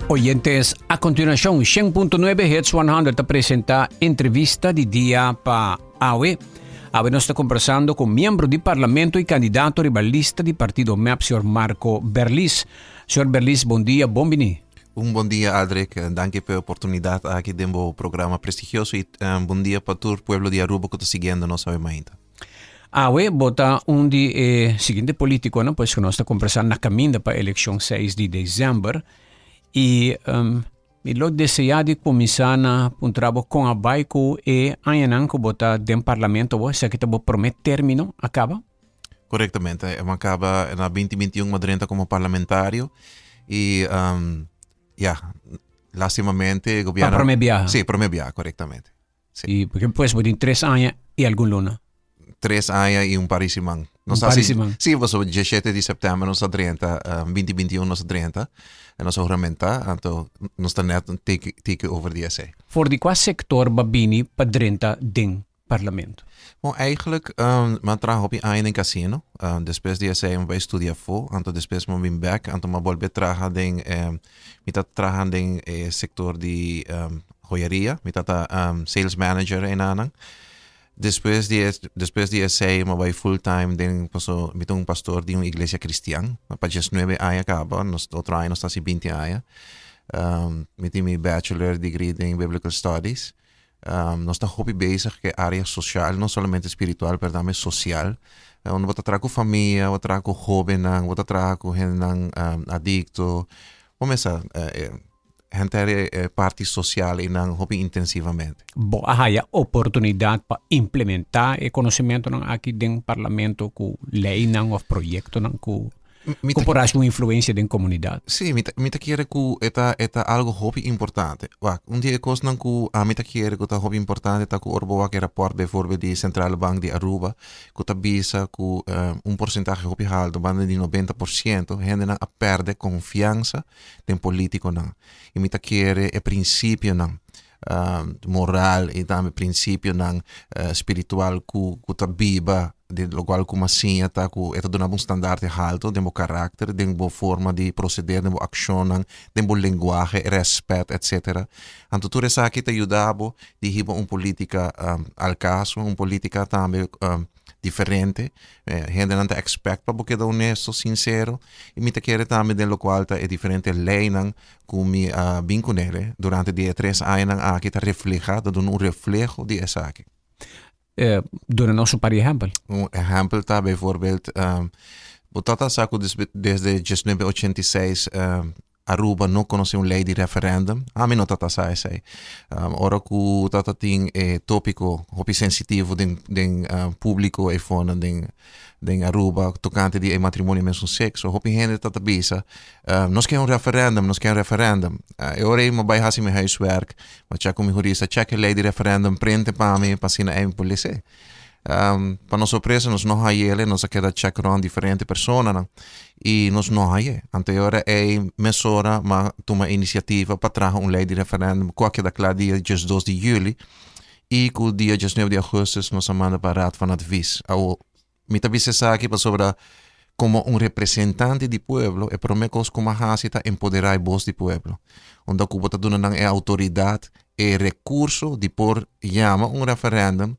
Oyentes, a continuacion 100.9 Hits 100 ta presenta entrevista di dia pa awe. Awe nos ta conversando cu miembro di parlamento y candidato riba lista di partido MEP, señor Marco Berlis. Señor Berlis, bon dia, bon bini. Un bon dia, Aldrich. Danki pa e oportunidad aki den bo programa prestigioso y bon dia pa tur pueblo di Aruba cu ta siguiendo nos awe mainta. Awe bo ta un di e siguiente politiconan pues cu nos ta conversa na caminda pa eleccion 6 di december y mi lo desea di cuminsa na puntra bo con a bay cu e añanan cu bo ta den parlamento bo, esaki ta bo prome termino a caba? Correctamente, a caba na 2021 mi a drenta como parlamentario y ya, lastimamente gobierno... Pa prome biaha? Si, prome biaha, correctamente. Sí. Y porque pues bo tin tres aña y algun luna. Tres aña y un par di siman. Un par di siman. Sí, pasobra 17 di september nos a drenta, um, 2021 nos a drenta, en nos a huramenta, anto nos ta net un tiki, tiki over di esei. For di kua sector ba bini pa drenta den parlamento? Bon, eigenlijk, um, mi a traha hopi aña den casino. Um, despues di esei mi bai studia afó, anto despues mi a bin bek, anto mi a bolbe traha den, um, mi ta traha den e sector di um, joyeria, mi tata sales manager enanan. Despues di despues di esei mi a bai full time den paso mi ta un pastor di un iglesia cristian pa diesnuebe aña caba nos otro aña nos ta haci binti aña. Mi tin mi bachelor degree den biblical studies. Nos ta hopi bezig cu e area social no solamente spiritual pero tambe social. Unda bo ta traha cu famia, bo ta traha cu hobennan, bo ta traha cu hendenan adicto. Bo mester Henter e parti social einan hopi intensivamente. Bo a haya oportunidad pa implementa e conocimentonan aki den parlamento cu leynan of proyectonan cu cu por haci un influencia den comunidad? Sí, mi ta mi ta kere cu e ta e ta algo hopi importante. Wak, un di e cosnan cu ami ta kere cu ta hopi importante ta cu ora bo wak e rapport bijvoorbeeld di Centrale Bank di Aruba cu ta bisa cu un porcentahe hopi halto, banda di 90%, hendenan a perde confiansa den politiconan y mi ta kere e principionan moral y tambe principionan spiritual cu cu ta biba di locual cu mi a siña ta cu e ta duna bo un standaard halto den bo karakter den bo forma di proceder den bo accionnan den bo lenguahe respet etcetera anto tur esaki ta yuda bo di hiba un politica al caso un politica tambe diferente. Hendenan ta expect pa bo keda honesto, sincero. Y mi ta kere tambe den locual ta e diferente leynan cu mi a bin cunele durante di e tres añanan aki ta refleha, ta duna un refleho di esaki. Duna nos un par di ehempel. Un ehempel ta bijvoorbeeld, bo tata sa cu desde 1986 Aruba no conoce un ley di referendum. Ami no tata sa esey. Ora cu tata tin e topico hopi sensitivo den den publico eyfonan den den Aruba tocante di e matrimonio mesun sexo, hopi hende tata bisa nos ke un referendum, nos ke un referendum. E ora ey mi bay haci mi huiswerk, mi a check cu mi hurista, check e ley di referendum, printe pa mi pa asina ey mi por lese. Pa nos sorpresa nos no hayele, nos a keda check rond diferente personanan y nos no haye. Anto e ora ey mesora m'a tuma iniciativa pa traha un ley di referendum cu a keda cla dia diesdos di juli y cu dia diesnuebe di augustus nos a manda pa Raad van Advies. Awo mi ta bisa esaki pasobra como un representante di pueblo e prome cos cu m'a haci ta empodera e bos di pueblo. Unda cu bo ta duna nan e autoridad, e recurso di por yama un referendum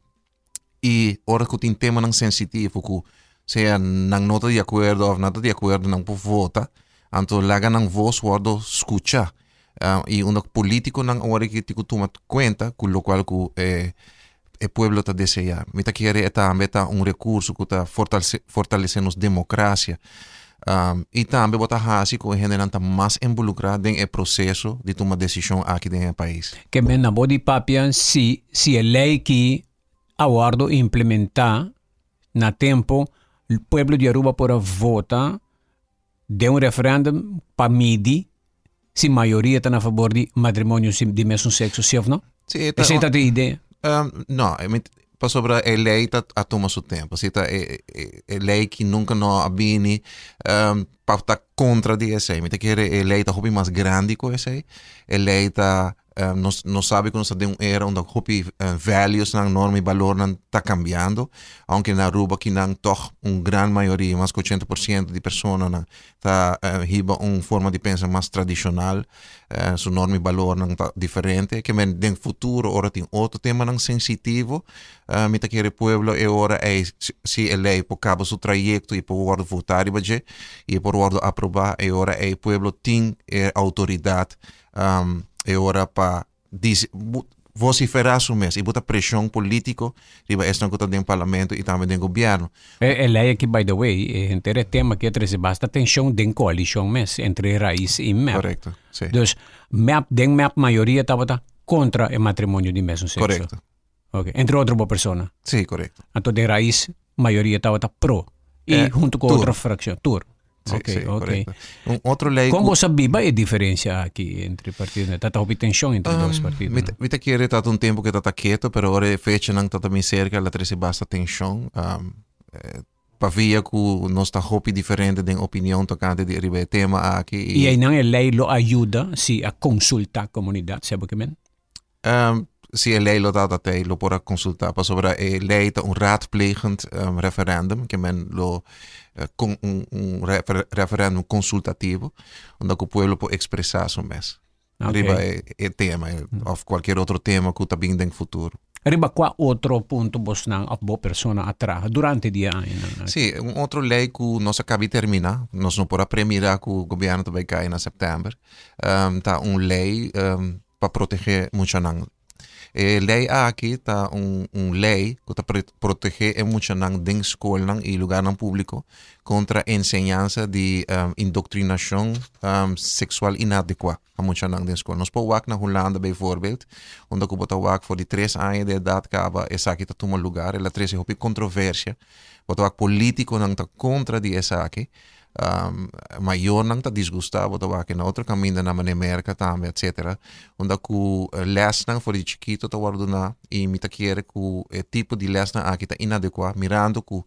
y ora cu tin temanan sensitivo cu sea nan no ta di acuerdo of nan ta di acuerdo nan por vota, anto laga nan voz wordo scucha. Y unda politiconan awor aki tin cu tuma cuenta cu locual cu e e pueblo ta desea. Mi ta kere e tambe ta un recurso cu ta fortalece nos democracia. Y tambe bo ta haci cu e hendenan ta mas involucra den e proceso di tuma decision aki den e pais. Ke men na bo di papia si si e ley ki a wordo implementa na tempo pueblo di Aruba por a vota den un referendum pa midi si mayoria ta na fabor di matrimonio di mesun sexo si of no? Si, e ta Esey ta te idea? No, pasobra e ley ta a tuma su tempo. Si ta e e ley ki nunca no a bini pa ta contra di esey. Mi ta kere e ley ta hopi mas grandi cu esey. E ley ta. Nos sabi ku nos ta den un era unda hopi valuesnan, norma i balornan ta kambiando. Aunke na Aruba kinan tòg un gran mayoria, mas ku 80% di personanan ta hiba un forma di pensa mas tradishonal, su norma i balornan ta diferente. Ke men den futuro ora tin otro temanan sensitivo, mi ta kere pueblo e ora ei si e lei por kaba su trayekto i por wòrdu votá riba dje i e por wòrdu aprobá, e ora ei pueblo tin e outoridat e ora pa vociferá su mes i buta preshon polítiko riba esnan ku ta den parlamento i tambe den gobièrnu. E lei aki by the way, e henter e tema aki a trese basta tenshon den koalishon mes entre Raiz i mep. Korekto, si. Dus mep, den mep mayoria tabata kontra e matrimonio di mesun sekso. Korekto. Ok, entre otro bo persona. Sí, korekto. Anto den Raiz mayoria tabata pro i hunto ku otro frakshon, tur. Sí, Ok, sí, ok. korekto. Un otro lei Kon ku bo sa biba e diferensia aki entre partidonan? Ta ta hopi tenshon entre dos Mi ta partidonan. mi ta kere ta ta un tempu ku ta ta keto, pero ora e fechanan ta ta bin serka el a trese basta tenshon. Pavia ku nos ta hopi diferente den opinion tokante di riba e tema aki I i einan e lei lo a yuda si a konsultá komunidat, sebo ke men? Si e lei lo tabata tei lo por a konsultá pasobra e lei ta un raadplegend referendum ke men lo kon un un referendum konsultativo unda ku pueblo por ekspresá su mes riba e tema òf kualkier otro tema ku ta bin den futuro. Riba kua otro punto bosnan òf bo persona a traha durante di e añanan aki? Sí, un otro lei ku nos a kabi terminá, nos no por a premirá ku gobièrnu ta bai kai na sèptèmber, ta un lei pa protegé muchanan. E lei aki ta un un lei ku ta protegé e muchanan den skolnan i lugarnan públiko kontra enseñansa di indoktrinashon seksual inadekuá pa muchanan den skol. Nos por wak na Hulanda bijvoorbeeld, unda ku bo ta wak for di tres aña di edat kaba esaki ta tuma lugar. El a trese hopi kontroversia. Bo ta wak polítikonan ta kontra di esaki. Mayornan ta disgustá, bo ta wak na otro kaminda na manera Merka tambe etcetera, unda ku lèsnan for di chikito ta wòrdu duná i mi ta kere ku e tipo di lèsnan aki ta inadekuá mirando ku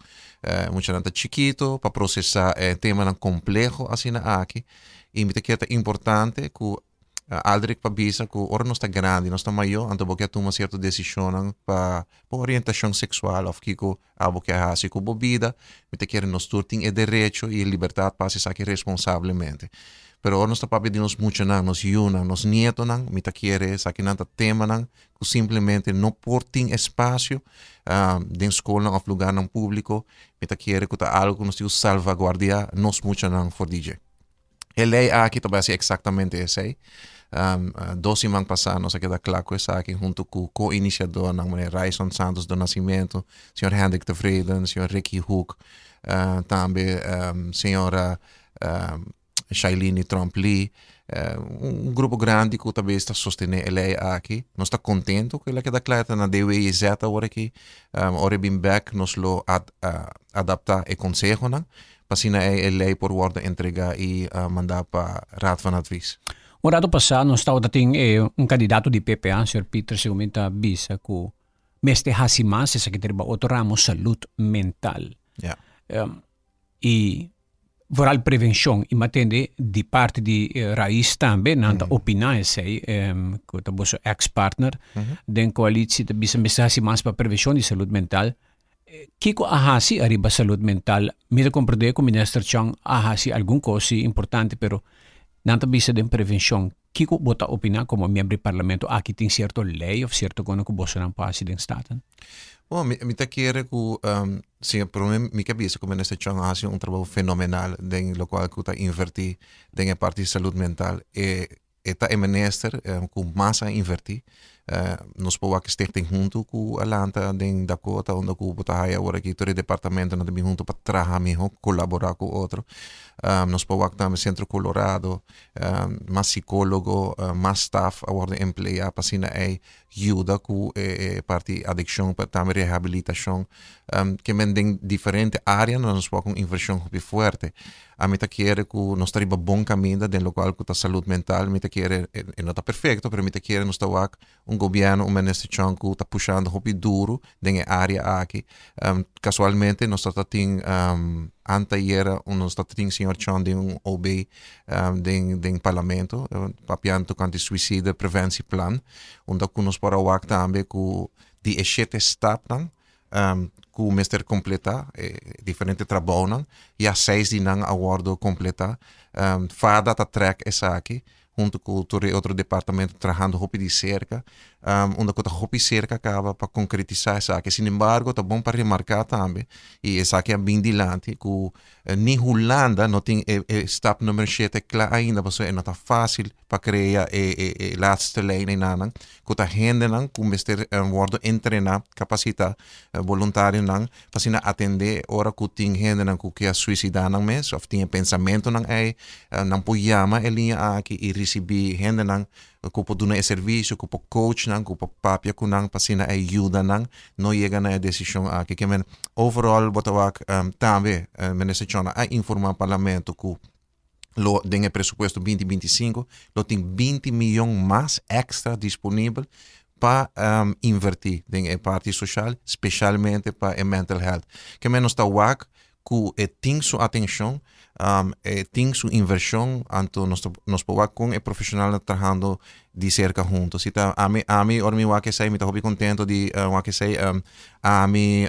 muchanan ta chikito pa prosesá e temanan kompleho asina aki i mi ta kere ta importante ku Aldrich pa bisa ku ora nos ta grandi, nos ta mayó, anto bo ke a tuma sierto desishonnan pa bo orientashon seksual òf kiko abo ke a hasi ku bo bida. Mi ta kere nos tur tin e derecho i e libertat pa hasi esaki responsablemente. Pero ora nos ta papia di nos muchanan, nos yunan, nos nietonan, mi ta kere esakinan ta temanan ku simplemente no por tin espasio den skolnan òf lugarnan públiko. Mi ta kere ku ta algu ku nos tin ku salvaguardiá nos muchanan for di dje. E lei aki ta bai hasi eksaktamente esei. Dos siman pasá nos a keda kla ku esaki huntu ku ko-inisiadornan manera Ryson Santos do Nascimento, señor Hendrik Tevreden, señor Ricky Hoek, tambe señora Shailini Tromp Lee. Un grupo grandi ku ta bes ta sostené e lei aki. Nos ta kontentu ku el a keda kla, e ta na DWIZ awor aki. Ora e bin bèk nos lo adaptá e konsehonan. Pa asina ei e lei por wòrdu entregá i mandá pa Raad van Advies. Un rato pasá nos tabata tin e un kandidato di PPA, señor Pieter segun mi ta bisa ku mester hasi mas esaki ta riba otro ramo salud mental. Ja. I vooral prevenshon i mi a tende di parti di Raiz tambe nan ta opiná esei ku ta boso ex partner den koalitsie ta bisa mester hasi mas pa prevenshon di salud mental. Kiko a hasi ariba salud mental? Mi ta comprende cu Minister Chong a hasi algun cos si importante pero nan ta bisa den prevencion. Kiko bo ta opina como miembro di parlamento? Aki tin cierto ley of cierto cono cu bosonan por hasi den Staten? Bon, mi, mi ta kere cu, si, prome mi ke bisa cu Minister Chong a hasi un trabou fenomenal den locual cu ta inverti den e parti di salud mental. E E ta e minister ku mas a invertí. Nos por wak stichting huntu ku a lanta den Dakota unda ku bo ta haya awor aki tur e departamentonan ta bin huntu pa traha mihó, kolaborá ku otro. Nos por wak tambe Centro Colorado, mas sikólogo, mas staf a wòrdu empleá pa asina ei yuda ku e parti adikshon pero tambe rehabilitashon. Ke men den diferente áreanan nos por wak un invershon hopi fuerte. Ami ta kere ku nos ta riba bon kaminda den lokual ku ta salud mental. Mi ta kere, e no ta perfekto, pero mi ta kere nos ta wak un gobièrnu, un minister Chong ku ta pushando hopi duru den e área aki. Kasualmente nos ta ta tin. Antayera nos ta tin señor Chon den un OB den parlamento papiando tocante suicide preventieplan, unda cu nos por a wak tambe cu di e shete stapnan cu mester completa e diferente trabounan, ya seis di nan a wordo completa. FADA ta trek esaki hunto cu tur e otro departamento trahando hopi di cerca, unda cu ta hopi cerca caba pa concretisa esaki. Sin embargo, ta bon pa remarca tambe, y esaki a bin dilanti, cu ni Hulanda no tin e stap number 7 cla ainda, pasobra e no ta facil pa crea e laatste lijn einanan, cu ta hendenan cu mester wordo entrena, capacita, voluntarionan, pa asina atende ora cu tin hendenan cu ke a suicida nan mes of tin e pensamentonan ey, nan por yama e liña aki y ricibi hendenan cu por duna e servicio, cu por coach nan, cu por papia cu nan pa asina ey yuda nan no yega na e decision aki. Ke men overall bo ta wak tambe Minister Chona a informa Parlamento cu lo den e presupuesto 2025 lo tin 20 miyon mas extra disponibel pa inverti den e parti social, specialmente pa e mental health. Ke men nos ta wak ku e tin su atencion, e tin su inversion, anto nos por wak con e profesionalnan ta trahando di cerca hunto. Si ta ami ora mi wak esei mi ta hopi contento di wak esei. Ami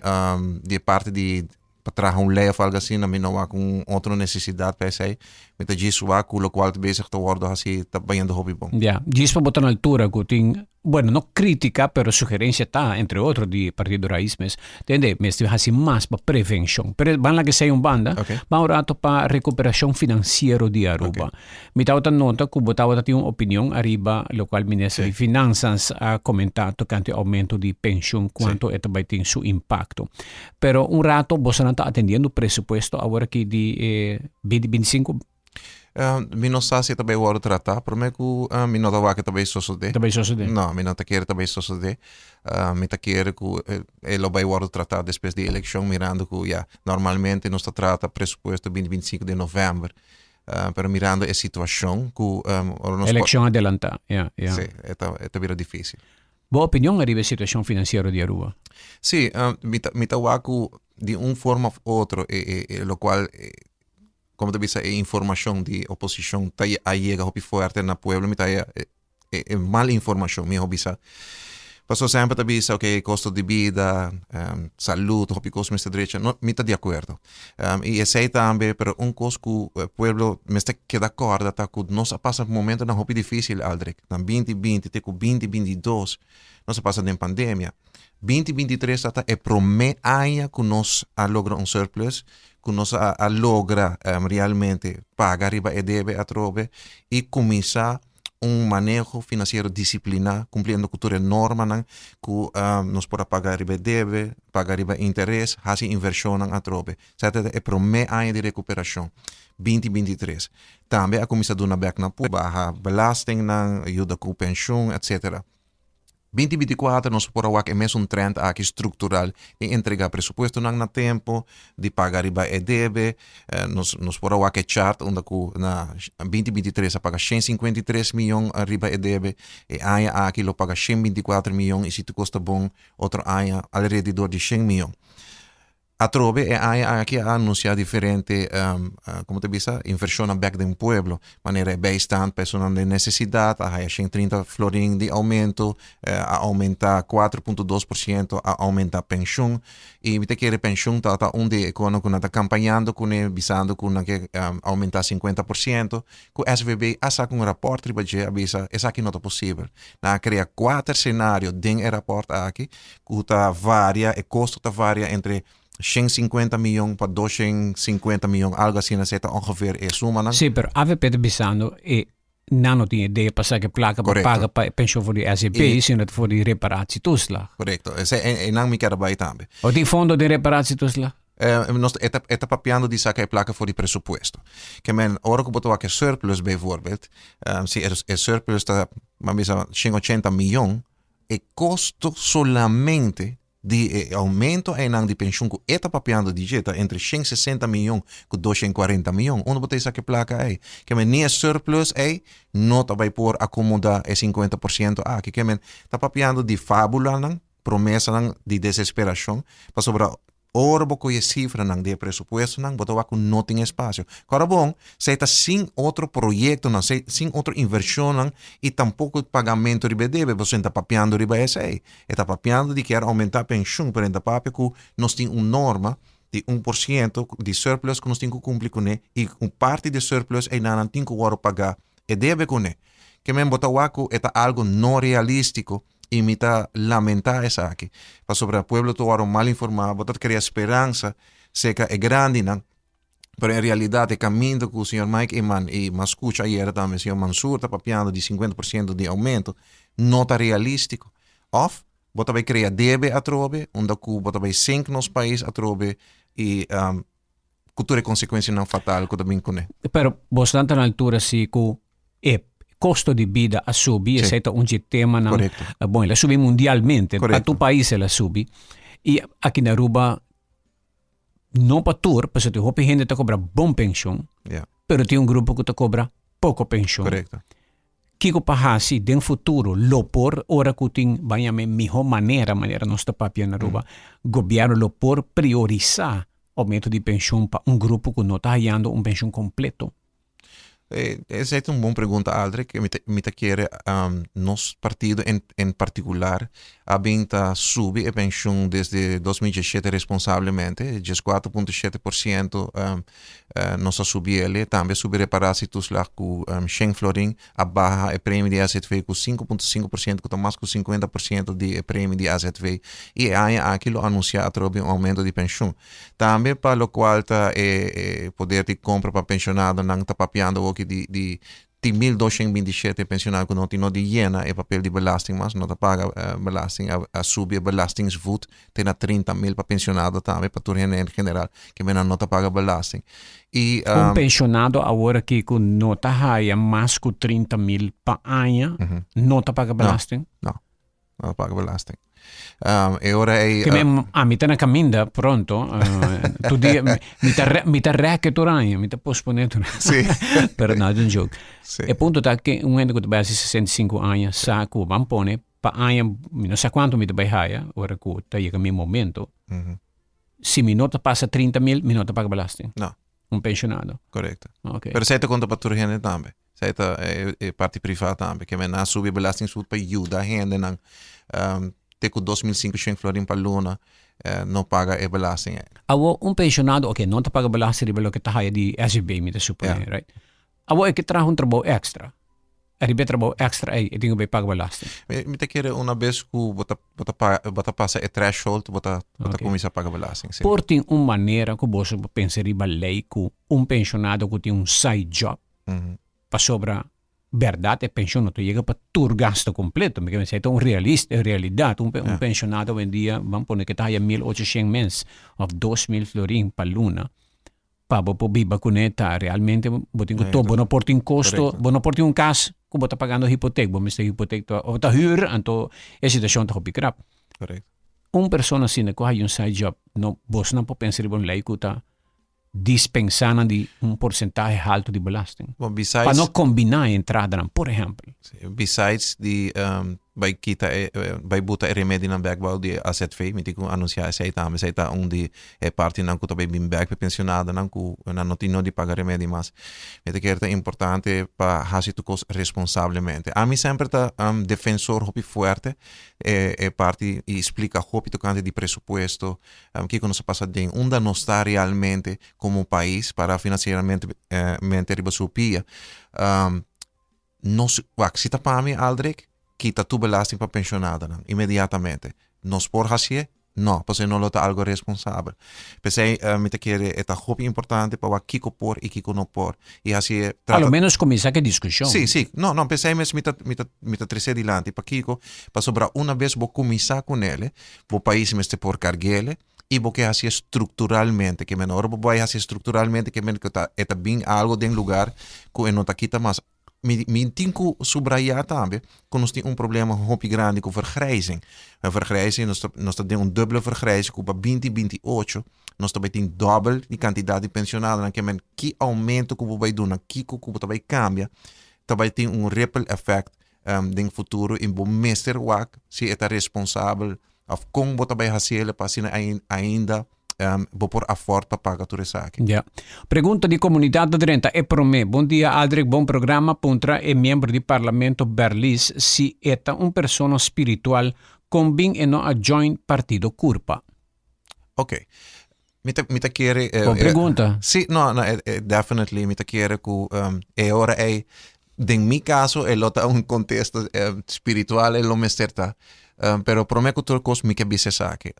di e parti di pa traha un ley of algo asina, mi no wak un otro necesidad pa esey. Mi ta djis wak cu locual ta bezig ta wordo haci ta bayendo hopi bon. Ya, djis pa bo ta na altura cu tin, bueno, no critica, pero sugerencia ta, entre otro, di Partido Raiz mes, tende, mester haci mas pa prevencion. Pero ban laga esey un banda, ban un rato pa recuperacion financiero di Aruba. Mi tabata nota cu bo tabata tin un opinion ariba locual Minister di Finanzas a comenta tocante aumento di pensioen, cuanto e ta bay tin su impacto. Pero un rato bosonan ta atendiendo presupuesto awor aki di e 2025? Mi no sa si e ta bay wòrdu tratá. Promé ku mi no ta wak e ta bay sosodé. Ta bay sosodé? No, mi no ta kere ta bay sosodé. Mi ta kere ku e lo bay wòrdu tratá despues di elekshon mirando ku ya normalmente nos ta trata presupuesto 2025 den novèmber. Pero mirando e situashon ku ora nos. Elekshon adelantá, ya, ya. Sí, e ta bira difísil. Bo opinion ariba e situacion financiero di Aruba? Sí, mi ta, mi ta wak ku di un forma of otro e, e, e lokual e, komo ta bisa, e informashon di oposishon ta a yega hopi fuerte na pueblo, mi ta haya e, e, e mal informashon, miho bisa. Pasobra semper ta bisa, oke, kosto di bida, salud, hopi kos mester drecha. No, mi ta di akuerdo. I esei tambe, pero un kos ku pueblo mester keda kòrda ta ku nos a pasa momentonan hopi difísil, Aldrich. Na 2020 te ku 2022 nos a pasa den pandemia. 2023 ta ta e promé aña ku nos a logra un surplus, ku nos a logra realmente paga riba e debe atrobe i kuminsá un maneho finansiero disipliná, kumpliendo ku tur e normanan ku nos por a paga riba e debe, paga riba interes, hasi invershonnan atrobe. Esei ta e promé aña di rekuperashon, 2023. Tambe a kuminsá duna bèk na pueblo, baha belastingnan, yuda ku penshun, etsetera. 2024 nos por a wak e mesun trend aki structural di entrega presupuestonan na tempo, di paga riba e debe. Nos nos por a wak e chart unda cu na 2023 a paga 153 miyon riba e debe. E aña aki lo paga 124 miyon y si tur cos ta bon otro aña alrededor di 100 miyon. Atrobe e aña aki a anuncia diferente, como ta bisa, inversionnan bek den pueblo, manera e bijstand pa esunnan den necesidad, a haya 130 florin di aumento, a aumenta 4.2%, a aumenta pensioen. Y mi ta kere pensioen ta un di e konan cu nan ta campañando cune, bisando cu nan ke aumenta 50%, cu SVB a saca un rapport riba dje, a bisa esaki no ta posibel. Nan a crea kuater scenario den e rapport aki, ku ta varia, e kosto ta varia entre 150 miyon pa 250 miyon, algo asina, esei ta ongeveer e sumanan. Sí, pero avp ta bisando e nan no tin idea pa saka e plaka pa paga pa e pensioen for di SEP, sino ta for di reparatietoeslag. Korekto, esei einan mi kier a bai tambe. O tin fondo den reparatietoeslag? Nos e ta e ta papiando di saka e plaka for di presupuesto. Ke men ora ku bo ta wak e surplus bijvoorbeeld, si e surplus ta, ban bisa, 180 miyon, E kosto solamente di e aumento einan di penshun ku e ta papiando di dje ta entre 160 miyon ku 240 miyon. Unda bo ta esaki plaka ei? Ke men ni e surplus ei no ta bai por akomoda e 50% aki. Ke men ta papiando di fabulanan, promesanan di desesperashon, pasobra. Ora bo kohe sifranan di e presupuestonan, bo ta wak ku no tin espasio. Kòrda bon, esei ta sin otro proyektonan, sin otro invershonnan i tampoko pagamentu riba e debe, pasobra e ta papiando riba esei. E ta papiando di kier oumentá penshun, pero e ta papia ku nos tin un norma di 1% di surplus ku nos tin ku kumpli kuné i un parti di e surplus einan nan tin ku wòrdu pagá e debe kuné. Ke men bo ta wak ku e ta algu no realístiko i mi ta lamentá esaki, pasobra pueblo ta wòrdu mal informá, bo ta krea speransa serka e grandinan, pero en realidat e kaminda ku señor Mike Eman i mi a skucha ayera tambe señor Mansur ta papiando di 50% di oumento no ta realístiko. Òf bo ta bai krea debe atrobe unda ku bo ta bai sink nos pais atrobe i ku tur e konsekuensianan fatal ku ta bin kuné. Pero bosnan ta na altura si ku e kosto di bida a subi, esei ta un dje temanan. Korekto. Bon, el a subi mundialmente, pa Korekto. tur pais el a subi. I aki na Aruba no pa tur, pasobra tin hopi hende ta kobra bon penshon, pero tin un grupo ku ta kobra poko penshon. Korekto. Kiko pa hasi den futuro lo por ora ku tin ban yama e miho manera, manera nos ta papia na Aruba, gobièrnu lo por priorisá oumento di penshun pa un grupo ku no ta hayando un penshun kompleto? Esei ta un bon pregunta, Aldrich. Mi ta mi ta kere nos partido en en partikular a bin ta subi e penshun desde 2017 responsablemente, 14.7% Nos a subi el, tambe a subi reparatietoeslag ku shen florin, a baha e premio di AZV ku 5.5% ku ta mas ku 50% di e premio di AZV i e aña aki lo anunsiá atrobe un oumento di penshun. Tambe pa lokual ta e poder di kompra pa penshonadonan ta papiando awoki di di Tin 1227 pensionado ku no tin no di yena e papel di belasting mas, no ta paga belasting. A subi e belastingsvoet te na 30 mil pa pensionado tambe, pa tur hende en general ke men nan no ta paga belasting. I Un pensionado awor aki ku no ta haya mas ku 30 mil pa aña no ta paga belasting? No, no ta paga belasting. E ora ei. Ke men ami ta na kaminda pronto. Tur dia mi ta mi ta rèk tur aña, mi ta posponé tur aña. Sí. Pero no, es un joke. Sí. E punto ta ke un hende ku ta bai hasi 65 aña sa ku ban pone pa aña mi no sa kuantu mi ta bai haya ora ku ta yega mi momento. Si mi no ta pasa 30 mil mi no ta paga belasting. No. Un pensionado. Korekto. Ok. Pero esei ta konta pa tur hende tambe. Esei ta e e parti privá tambe. Ke men a subi e belastingvoet pa yuda hendenan te ku 2500 florin pa luna no paga e belasting. Awor un pensionado ok no ta paga belasting riba loke ta haya di SVB mi ta supone, right? Awor e ke traha un trabou extra. Riba e trabou extra ei e tin ku bai paga belasting. Mi ta kere una bes ku bo ta bo ta paga bo ta pasa e threshold bo ta bo ta kuminsá paga belasting, si. Por tin un manera ku boso por pensa riba lei ku un penshonado ku tin un side job pasobra bèrdat e penshon no ta yega pa tur gasto kompleto. Mi ke mester ta un realista realidat un un penshonado awendia ban pone ke ta haya 1800 mes òf 2000 florin pa luna. Pa bo por biba kuné ta realmente bo tin ku to bo no por tin kosto bo no por tin un kas ku bo ta pagando hipotek bo mester hipotek ta of ta hür anto e situashon ta hopi krap. Un persona asina ku haya un side job no bosnan por pensa riba un lei ku ta dispensá nan di un porsentahe haltu di belasting pa no kombiná e entradanan por ehèmpel. Besides di bai kita e bai buta e remedinan bek bou di AZV, mi tin ku anunsiá esei tambe, esei ta un di e partinan ku ta bai bin bek pa e pensionadonan ku nan no tin no di paga remedi mas. Mi ta kere ta importante pa hasi tur kos responsablemente. Ami semper ta defensor hopi fuerte e e parti i splika hopi tokante di presupuesto, kiko nos a pasa den, unda nos ta realmente komo pais para finansieramente mente riba su pia. Nos, wak, si ta pa mi, Aldrich, kita tur belasting pa pensionadonan inmediatamente. Nos por hacié? No, pasobra no lo ta algo responsabel. P'esei mi ta kere e ta hopi importante pa wak kiko por i kiko no por. I hacié trata. A lo menos cuminsa cu e discusion. Sí, sí. No, no, p'esei mes mi ta, mi ta, mi ta trece dilanti. Pakiko? Pasobra una bes bo cuminsa cu nele, bo pais mester por carguele i bo ke hacié structuralmente. Ke men ora bo bai hacié structuralmente ke men ku ta e ta bin algo den lugar ku e no ta kita mas. Mi mi tin ku subrayá tambe ku nos tin un problema hopi grandi ku vergrijzing. E vergrijzing nos ta nos ta den un dubbele vergrijzing ku pa 2028 nos ta bai tin dòbel di kantidat di pensionadonan. Ke men ki oumento ku bo bai duna, kiko ku bo ta bai kambia ta bai tin un ripple effect den futuro i bo mester wak si e ta responsabel òf kon bo ta bai hasiel pa asina ainda. Bo por afford pa paga tur esaki. Ja. Pregunta di comunidad ta drenta e prome. Bon dia, Aldrich, bon programa. Puntra e miembro di parlamento Berlis si e ta un persona spiritual, con bin e no a join partido Curpa? Ok. Mi ta kere Bon pregunta. Si, no, definitely mi ta kere ku e ora ei den mi caso e lo ta un contexto spiritual e lo mester ta. Pero prome ku tur kos mi ke bisa esaki.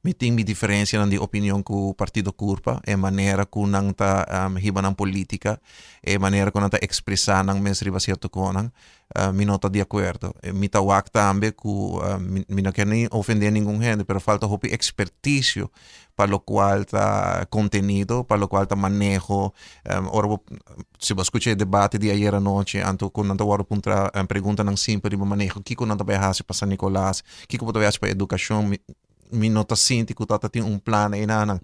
Mi tin mi diferencianan di opinion ku Partido Curpa, e manera ku nan ta hiba nan politica, e manera ku nan ta expresa nan mes riba cierto konan. Mi no ta di acuerdo. Mi ta wak tambe ku mi no kier ni ofende ningun hende, pero falta hopi experticio pa locual ta contenido, pa locual ta maneho. Ora bo, si bo scucha e debate di ayera nochi, anto ku nan ta wòrdu puntra preguntanan simpel riba maneho, kiko nan ta bai hasi pa San Nicolas, kiko bo ta bai hasi pa educacion, mi no ta sinti ku ta tin un plan einan.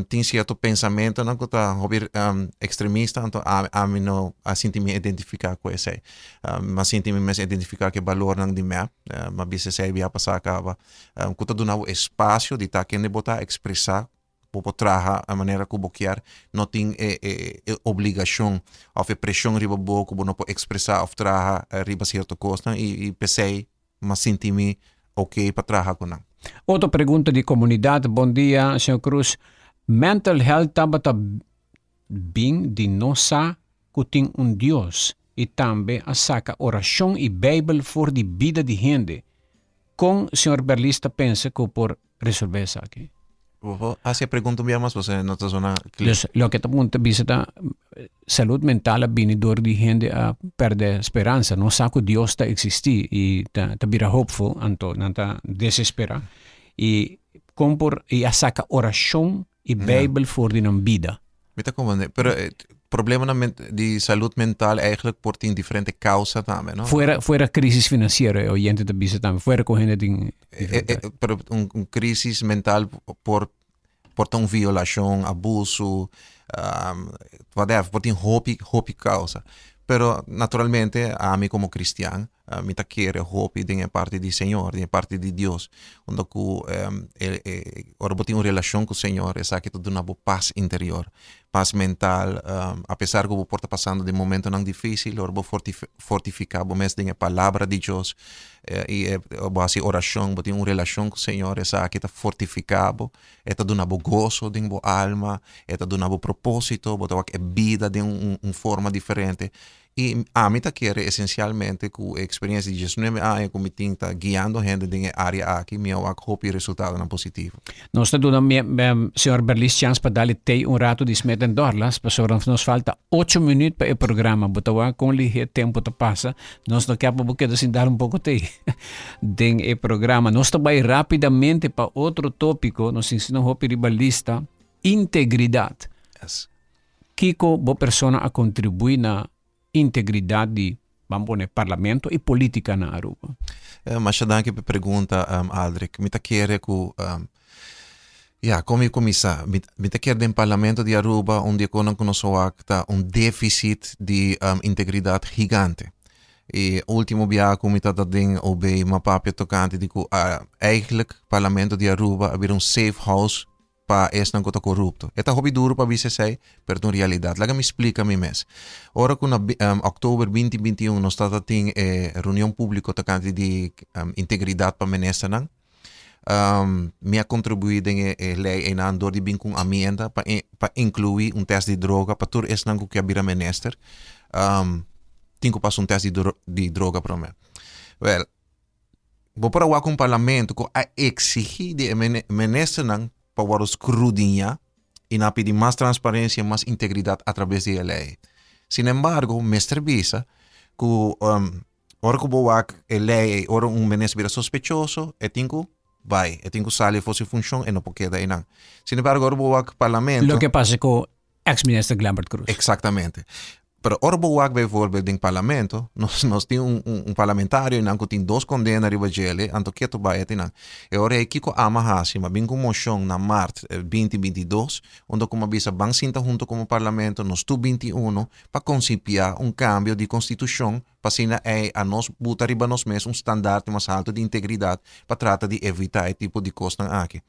Tin cierto pensamentonan ku ta hopi extremista, anto ami no a sinti mi identifica ku esei. Mi a sinti mi mes identifica ku e balornan di MEP. Mi a bisa esei bia pasá kaba. Ku ta duna bo espacio di ta kende bo ta expresa, bo por traha a manera ku bo kier, no tin e obligacion of e presion riba bo ku bo no por expresa of traha riba cierto kosnan i p'esei mi a sinti mi ok pa traha ku nan. Otro pregunta di comunidad. Bon dia, señor Cruz. Mental health tabata bin di no sa cu tin un Dios y tambe a saca oracion y Bijbel for di bida di hende. Con señor Berlis ta pensa cu por resolve esaki? Bo por haci e pregunta un bia mas pasobra no ta zona clear. Dus loke ta punta bisa ta salud mental a bini door di hende a perde speransa, no sa cu Dios ta existi y ta bira hopeful, anto nan ta desespera y con por y a saca oracion y Bijbel for di nan bida. Mi ta comprende, pero problemanan di salud mental eigenlijk por tin diferente causa tambe, no? Fuera crisis financiero, e oyente ta bisa tambe, fuera cu hende tin diferente. Pero un crisis mental por ta un violacion, abuso, whatever, por tin hopi, hopi causa. Pero naturalmente ami como cristian, mi ta kere hopi den e parti di Señor, den e parti di Dios. Unda ku ora bo tin un relashon ku Señor, esaki ta duna bo pas interior, pas mental. Apesar ku bo por ta pasando den momentonan difísil, ora bo fortifiká bo mes den e palabra di Dios i bo hasi orashon, bo tin un relashon ku Señor, esaki ta fortifiká bo, e ta duna bo goso den bo alma, e ta duna bo propósito, bo ta wak e bida den un forma diferente. I ami ta kere esensialmente ku e eksperensia di diesnuebe aña ku mi tin ta guiando hende den e área aki, mi a wak hopi resultadonan positivo. Nos ta duna señor Berlis chans pa dal e tei un rato di Smith en Dorlas, pasobra nos falta ocho minuut pa e programa. Bo ta wak kon lihé tempo ta pasa. Nos no ke pa bo keda sin dal un poko tei den e programa. Nos ta bai rapidamente pa otro tópiko. Nos tin asina hopi riba lista, integridat. Yes. Kiko bo persona a kontribuí na integridat di, ban pone, parlamento i polítika na Aruba? Masha danki pa e pregunta, Aldrich. Mi ta kere ku, ya, kon mi kuminsá? Mi ta kere den parlamento di Aruba un di e konan ku nos a wak ta un défisit di integridat gigante. E último biaha ku mi tabata den OB mi a papia tokante di ku eigenlijk parlamento di Aruba a bira un safe house pa esnan ku ta korupto. E ta hopi duru pa bisa esei, pero ta un realidat. Laga mi splika mi mes. Ora ku na òktober 2021 nos tabata tin e reunion públiko tokante di integridat pa ministernan, mi a kontribuí den e lei einan dor di bin ku un amienda pa pa inkluí un tèst di droga pa tur esnan ku ke a bira minister tin ku pasa un tèst di droga promé. Wèl, Bo por a wak un parlamento ku a eksigí di e ministernan pa wòrdu skrudiñá i nan a pidi mas transparensia i mas integridat atrabes di e lei. Sinembargo, mester bisa ku ora ku bo wak e lei ei, ora un minister bira sospechoso, e tin ku bai, e tin ku sali for su funshon, e no por keda einan. Sinembargo, ora bo wak parlamento. Loke pasa ku ex minister Glenbert Croes. Eksaktamente. Pero ora bo wak bijvoorbeeld den parlamento, nos tin un parlamentario nan ku tin dos kondena riba djele, anto ketu bai eti nan. E ora ei kiko ami a hasi? Mi a bin ku un moshon na mart 2022, unda ku mi a bisa ban sinta hunto komo parlamento nos tur 21 pa konsipiá un kambio di konstitushon pa asina ei a nos buta riba nos mes un standaard mas haltu di integridat pa trata di evitá e tipo di kosnan aki.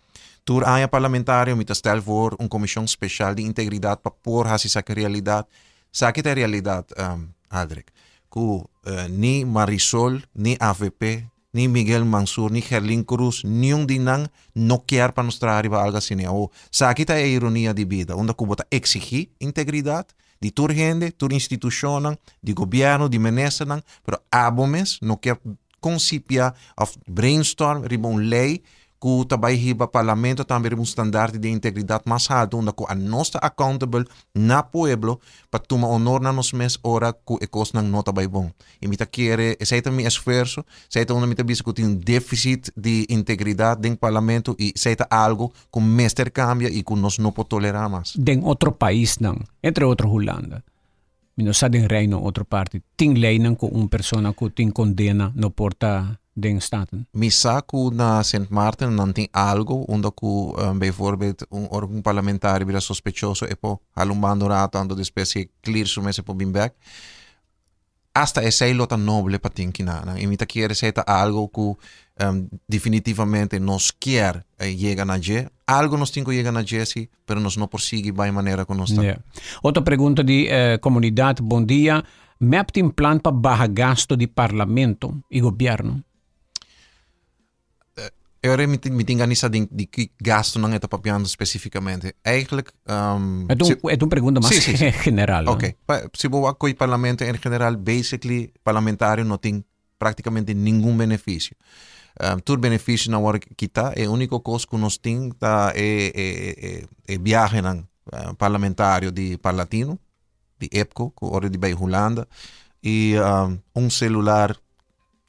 Tur aña parlamentario mi ta stel voor un komishon speshal di integridat pa por hasi esaki realidat. Esaki ta e realidat, Aldrich, ku ni Marisol, ni avp, ni Miguel Mansur, ni Gerlin Cruz, niun di nan no kier pa nos traha riba algu asina. Awor, esaki ta e ironia di bida, unda ku bo ta eksigí integridat di tur hende, tur institushonnan, di gobièrnu, di ministernan, pero abo mes no kier konsipia òf brainstorm riba un lei ku ta bai hiba parlamento tambe riba un standaard di integridat mas haltu unda ku anos ta accountable na pueblo pa tuma honor na nos mes ora ku e kosnan no ta bai bon. I mi ta kere esei ta mi esfuerso, esei ta unda mi ta bisa ku tin un deficit di integridat den parlamento i esei ta algu ku mester kambia i ku nos no por tolerá mas. Den otro paisnan, entre otro Hulanda, mi no sa den Reino otro parti, tin leynan ku un persona ku tin kondena no por ta den Staten? Mi sa ku na Sint Maarten nan tin algu unda ku bijvoorbeeld un ora ku un parlamentario bira sospechoso e por hala un banda un rato anto despues si e clear su mes e por bin bek. Hasta esei lo ta noble pa tin kinanan i mi ta kere esei ta algu ku definitivamente nos kier yega na dje. Algu nos tin ku yega na dje si, pero nos no por sigui bai manera ku nos ta. Yeah. Otro pregunta di komunidat, Bon dia, mep tin plan pa baha gasto di parlamento i gobièrnu? E ora mi tin gana di sa di ki gastonan e ta papiando spesifikamente. Eigenlijk. E ta un pregunta mas general. Ok. Si bo wak ku e parlamento en general, basically parlamentario no tin práktikamente ningun benefisio. Tur benefisionan wòrdu kitá. E úniko kos ku nos tin ta e biahenan parlamentario di Parlatino, di EPCO, ku ora di bai Hulanda i un selular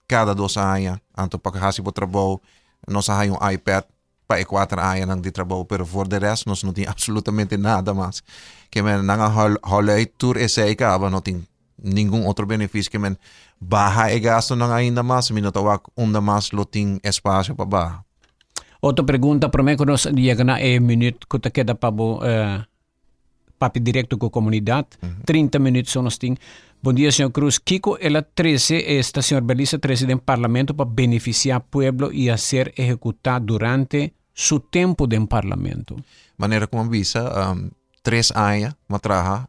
kada dos aña. Anto pa hasi bo trabou nos a haña un iPad pa e kuater añanan di trabou, pero voor de rest nos no tin absolutamente nada mas. Ke men nan a hòl uit tur esei kaba, no tin ningun otro benefisio. Ke men baha e gastunan ainda mas, mi no ta wak unda mas lo tin espasio pa baha. Otro pregunta prome ku nos yega na e minüt ku ta keda pa bo papia directo cu comunidad. 30 minuut so nos tin. Bon dia, señor Cruz. Kiko el a trece, esta señor Belize a trece den parlamento pa beneficia pueblo y a ser ehecuta durante su tempo den parlamento? Manera cu a bisa, 3 aña m'a traha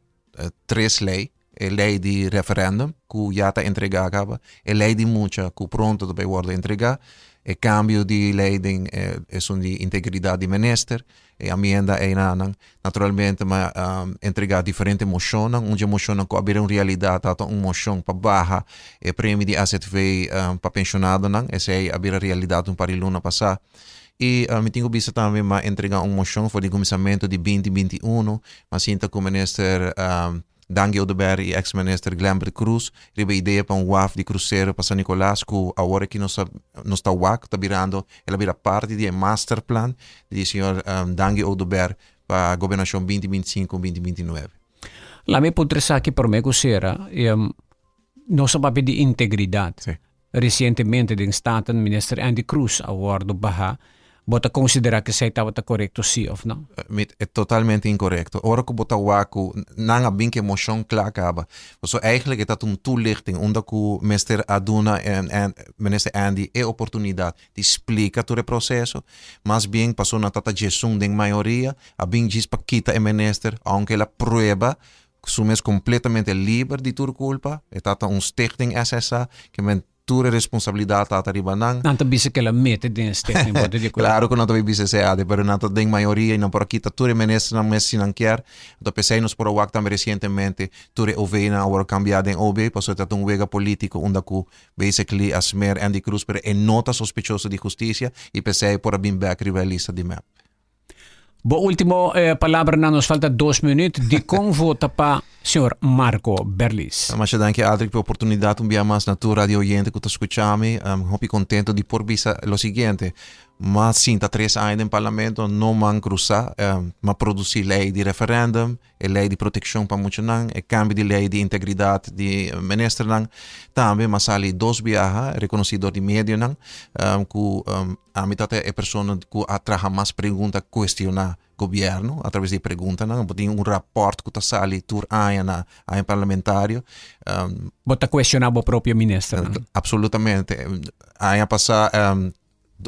3 ley. E ley di referendum cu ya ta entrega caba, e ley di mucha cu pronto ta bay wordo entrega, e cambio di ley den esun di integridad di minister, e amienda einanan. Naturalmente m'a entrega diferente mocionnan. Un dje mocionnan cu a bira un realidad ta un mocion pa baha e premio di AZV pa pensionadonan. Esey a bira realidad un par di luna pasa. Y mi tin cu bisa tambe m'a entrega un mocion for di cuminsamento di 2021. M'a sinta cu minister Dangui Oduber y ex minister Glenbert Croes riba e idea pa un waf di crucero pa San Nicolas cu awor aki nos ta nos ta wak ta birando el a bira parti di e masterplan di señor Dangui Oduber pa gobernacion 2025 2029. Laat mi puntra esaki prome cu cera. Nos a papia di integridad. Sí. Recientemente den Staten minister Andy Croes a wordo baha. Bo ta considera cu esey tabata corecto si of no? Mi e totalmente incorecto. Ora cu bo ta wak cu nan a bin cu e mocion cla caba. Pasobra eigenlijk e ta un toelichting unda cu mester a duna minister Andy e oportunidad di splica tur e proceso. Mas bien pasobra nan ta ta djesun den mayoria a bin djis pa kita e minister aunke el a prueba Su mes completamente liber di tur culpa. E ta ta un stichting SSA ke men tur e responsabilidad ta ta riba nan. Nan ta bisa ke el a mete den e stichting, bo ta di acuerdo? Claro cu nan ta bay bisa esey ade, pero nan ta den mayoria y nan por a kita tur e ministernan mes si nan kier. Anto pesey nos por a wak tambe recientemente tur e OV-nan a worde cambia den OB, pasobra ta ta un wega politico unda cu basically a smeer Andy Croes, pero e no ta sospechoso di husticia y pesey por a bin bek riba e lista di mep. Bo ultimo palabranan, nos falta 2 minuut. Dikon vota pa Señor Marco Berlis. Masha danki Aldrich pa e oportunidad un bia mas na tur radio oyente cu ta scucha mi. Hopi contento di por bisa lo siguiente. M'a sinta tres aña den parlamento, no m'an crusa, m'a produci ley di referendum, e ley di proteccion pa muchanan, e cambio di ley di integridad di ministernan. Tambe m'a sali dos biaha reconoci dor di medionan cu ami ta e persona cu a traha mas pregunta cuestiona gobierno a traves di e preguntanan. Bo tin un rapport cu ta sali tur aña na aña parlamentario. Bo ta cuestiona bo propio ministernan? Absolutamente. Aña pasa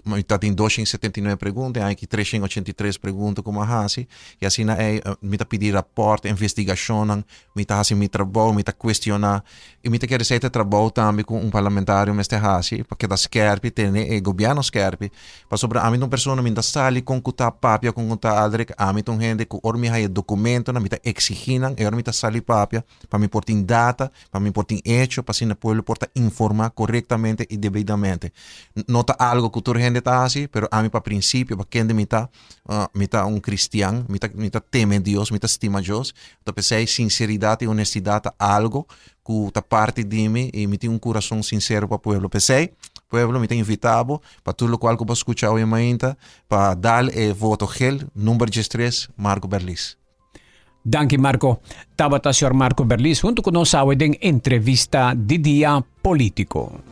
mi ta tin 279 pregunta, e aña aki 383 pregunta cu mi a haci. Y asina ey mi ta pidi rapport, investigacionnan, mi ta haci mi trabou, mi ta cuestiona. Y mi ta kere esey ta e trabou tambe cu un parlamentario mester haci pa keda skerpi, tene e gobierno skerpi. Pasobra ami ta un persona, mi ta sali con cu ta papia con cu ta Aldrich, ami ta un hende cu ora mi haya documentonan mi ta exigi nan y ora mi ta sali papia pa mi por tin data, pa mi por tin hecho, pa asina pueblo por ta informa corectamente y debidamente. No ta algo cu tur hende ta haci, pero ami pa principio, pa kende mi ta, mi ta un cristian, mi ta mi ta teme Dios, mi ta stima Dios, ta p'esey sinceridad y honestidad ta algo cu ta parti di mi y mi tin un curason sincero pa pueblo. P'esey, pueblo, mi ta invita bo pa tur locual cu bo a scucha awe mainta, pa dal e voto gel, number 13, Marco Berlis. Danki Marco. Tabata señor Marco Berlis hunto cu nos awe den entrevista di Dia Politico.